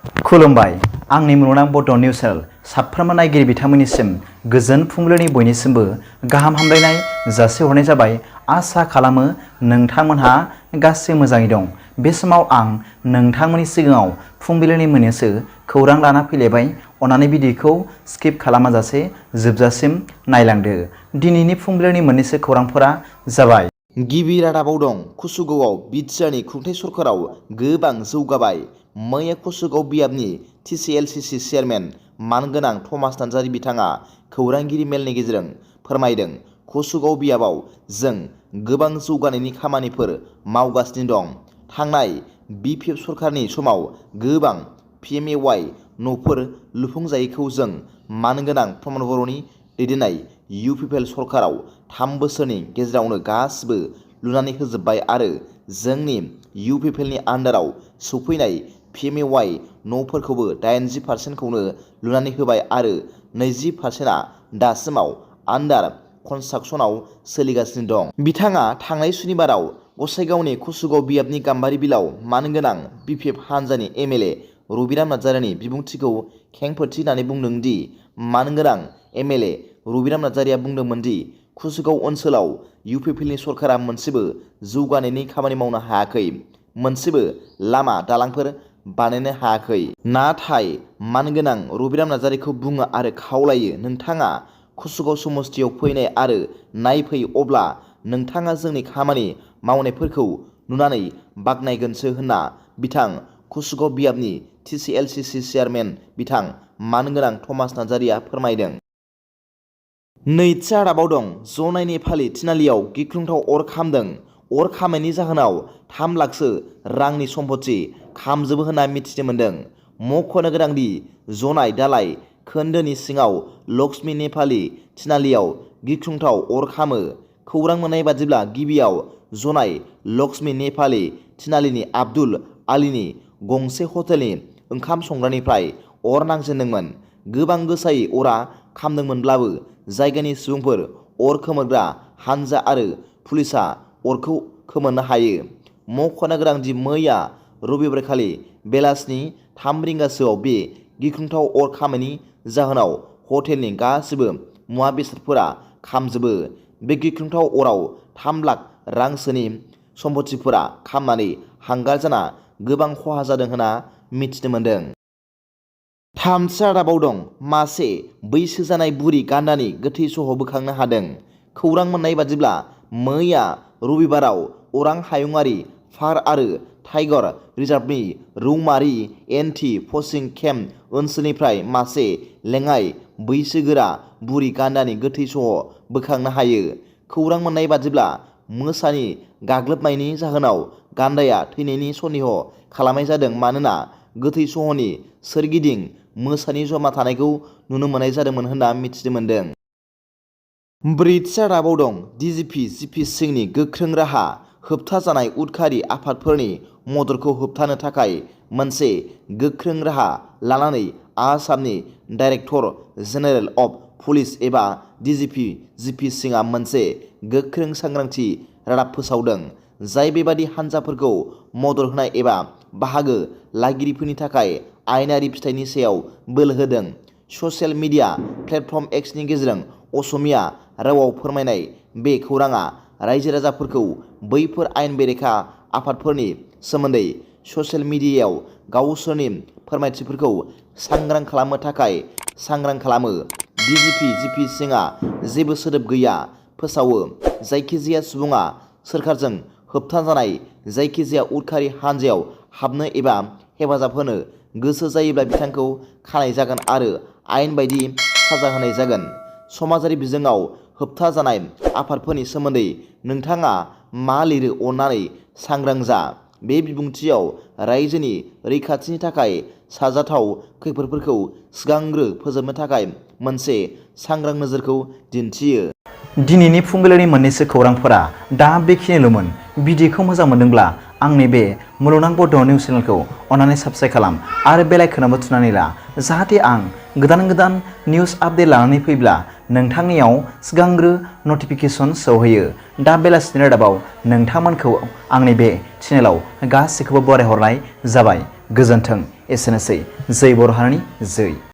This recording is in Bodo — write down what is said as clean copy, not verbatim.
खुलुमबाय आंनि मुलुगनां बड' निउस चेनेल साफ्रोमबो नायगिरि बिथांमोननिसिम गोजोन फुंबिलिनि बयनिसिमबो गाहाम हामलायनाय जासिहरनाय जाबाय। आसा खालामो नोंथांमोनहा गासै मोजाङै दं। बे समाव आं नोंथांमोननि सिगाङाव फुंबिलिनि मोननैसो खौरां लाना फैलायबाय। अन्नानै भिडिअखौ स्किप खालामाजासे जोबजासिम नायलांदो। दिनैनि फुंबिलिनि मोननैसो खौरांफोरा जाबाय। गिबि रादाबाव दं कुसुगावआव बिटिआरनि खुंथाय सरकाराव गोबां जौगाबाय। मैया कुसुगाव बियाबनि टिसिएलसिसि चेयारमेन मानगोनां थमास नार्जारि बिथाङा खौरांगिरि मेलनि गेजेरजों फोरमायदों, कुसुगाव बियाबाव जों गोबां जौगानायनि खामानिफोर मावगासिनो दं। थांनाय बिपिएफ सरकारनि समाव गोबां पिएमएवाइ न'फोर लुफुंजायैखौ जों मानगोनां प्रमद बर'नि दैदेननाय इउपिपिएल सरकाराव 3 बोसोरनि गेजेरावनो गासिबो लुनानै होजोब्बाय आरो जोंनि इउपिपिएलनि आन्डाराव सौफैनाय पिएमएवाइ न'फोरखौबो 80% लुनानै होबाय आरो 20%आ दासिमाव आन्डार कनस्ट्राक्सनाव सोलिगासिनो दं। बिथाङा थांनाय सुनिबाराव गसाइगावनि कुसुगाव बियाबनि गाम्बारि बिलाव मानगोनां बिपिएफ हान्जानि एमएलए रबिराम नार्जारिनि बिबुंथिखौ खेंफोरथि होनानै बुंदों दि मानगोनां एमएलए रबिराम नार्जारिया बुंदोंमोन दि कुसुगाव ओनसोलाव इउपिपिएलनि सरकारा मोनसेबो जौगानायनि खामानि मावनो हायाखै, मोनसेबो लामा दालांफोर बानायनो हायाखै। नाथाय मानगोनां रबिराम नार्जारिखौ बुङो आरो खावलायो, नोंथाङा कुसुगाव समस्तियाव फैनाय आरो नायफै, अब्ला नोंथाङा जोंनि खामानि मावनायफोरखौ नुनानै बाख्नायगोनसो होनना बिथां कुसुगाव बियाबनि टिसिएलसिसि चेयारमेन बिथां मानगोनां थमास नार्जारिया फोरमायदों। नैथि रादाबाव दं जनाय नेपालि थिनालियाव गिख्रंथाव अर खामदों। अर खामनायनि जाहोनाव 3 लाखसो रांनि सम्पति खामजोबो होनना मिथिनो मोन्दों। मख'नो गोनांदि जनाय दालाइ खोन्दोनि सिङाव लक्ष्मी नेपालि थिनालियाव गिख्रंथाव अर खामो। खौरां मोननाय बादिब्ला गिबियाव जनाय लक्ष्मी नेपालि थिनालिनि आब्दुल आलीनि गंसे हटेलनि ओंखाम संग्रानिफ्राय अर नांजेनदोंमोन। गोबां गोसायै अरा खामदोंमोनब्लाबो जायगानि सुबुंफोर, अर खोमोरग्रा हानजा आरो पुलिसआ अरखौ खोमोरनो हायो। मख'नो गोनांदि मैया रबिबारखालि बेलासिनि 3 रिंगासोआव बे गिख्रंथाव अर खामनायनि जाहोनाव हटेलनि गासिबो मुवा बेसादफोरा खामजोबो। बे गिख्रंथाव अराव 3 लाख रांसोनि सम्पतिफोरा खामनानै हांगार जाना गोबां खहा जादों होनना मिथिनो मोन्दों। थामथि रादाबाव दं मासे बैसो जानाय बुरि गान्दानि गोथै सह बोखांनो हादों। खौरां मोननाय बादिब्ला मैया रबिबाराव अरां हायुङारि पार्क आरो टाइगर रिजार्भनि रौमारि एन्टि पचिं केम्प ओनसोलनिफ्राय मासे लेङाइ बैसोगोरा बुरि गान्दानि गोथै सह बोखांनो हायो। खौरां मोननाय बादिब्ला मोसानि गाग्लोबनायनि जाहोनाव गान्दाया थैनायनि सन्देह खालामनाय जादों, मानोना गोथै सहनि सोरगिदिं मोसानि जमा थानायखौ नुनो मोननाय जादोंमोन होनना मिथिनो मोन्दों। ब्रैथि रादाबाव दं DGP जिपि सिंहनि गोख्रों राहा, होबथाजानाय उदखारि आफादफोरनि मददखौ होबथानो थाखाय मोनसे गोख्रों राहा लानानै आसामनि डाइरेक्टर जेनेरेल अफ पुलिस एबा DGP जिपि सिंहआ मोनसे गोख्रों सांग्रांथि रादाब फोसावदों, जाय बेबादि हानजाफोरखौ मदद होनाय एबा बाहागो लागिरिफोरनि थाखाय आयेनारि फिथायनि सायाव बोलो होदों। ससियेल मिडिया प्लेटफर्म एक्सनि गेजेरजों असमिया रावाव फोरमायनाय बे खौराङा रायजो राजाफोरखौ बैफोर आयेन बेरेखा आफादफोरनि सोमोन्दै ससियेल मिडियायाव गावसोरनि फोरमायथिफोरखौ सांग्रां खालामनो थाखाय सांग्रां खालामो। DGP जिपि सिंहआ जेबो सोदोब गैया फोसावो, जायखिजाया सुबुङा सोरखारजों होबथाजानाय जायखिजाया उदखारि हानजायाव हाबनो एबा हेफाजाब होनो गोसो जायोब्ला बिथांखौ खानाय जागोन आरो आयेन बायदि साजा होनाय जागोन। समाजारि बिजोङाव होबथाजानाय आफादफोरनि सोमोन्दै नोंथाङा मा लिरो, अन्नानै सांग्रां जा। बे बिबुंथियाव रायजोनि रैखाथिनि थाखाय साजाथाव खैफोदफोरखौ सिगांग्रो फोजोबनो थाखाय मोनसे सांग्रां नोजोरखौ दिन्थियो। दिनैनि फुंबिलिनि मोननैसो खौरांफोरा दा बेखिनिल'मोन। भिडिअखौ मोजां मोनदोंब्ला आंनि बे मुलुगनां बड' निउस चेनेलखौ अन्नानै साबस्क्राइब खालाम आरो बेल आइकनआवबो थुनानै ला, जाहाथे आं गोदान निउस आपडेट लानानै फैब्ला नोंथांनियाव सिगांग्रो नटिफिकेसन सौहैयो। दा बेलासिनि रादाबाव नोंथांमोनखौ आंनि बे चेनेलाव गासैखौबो बरायहरनाय जाबाय। गोजोन्थों। एसेनोसै। जै बर' हारिनि जै।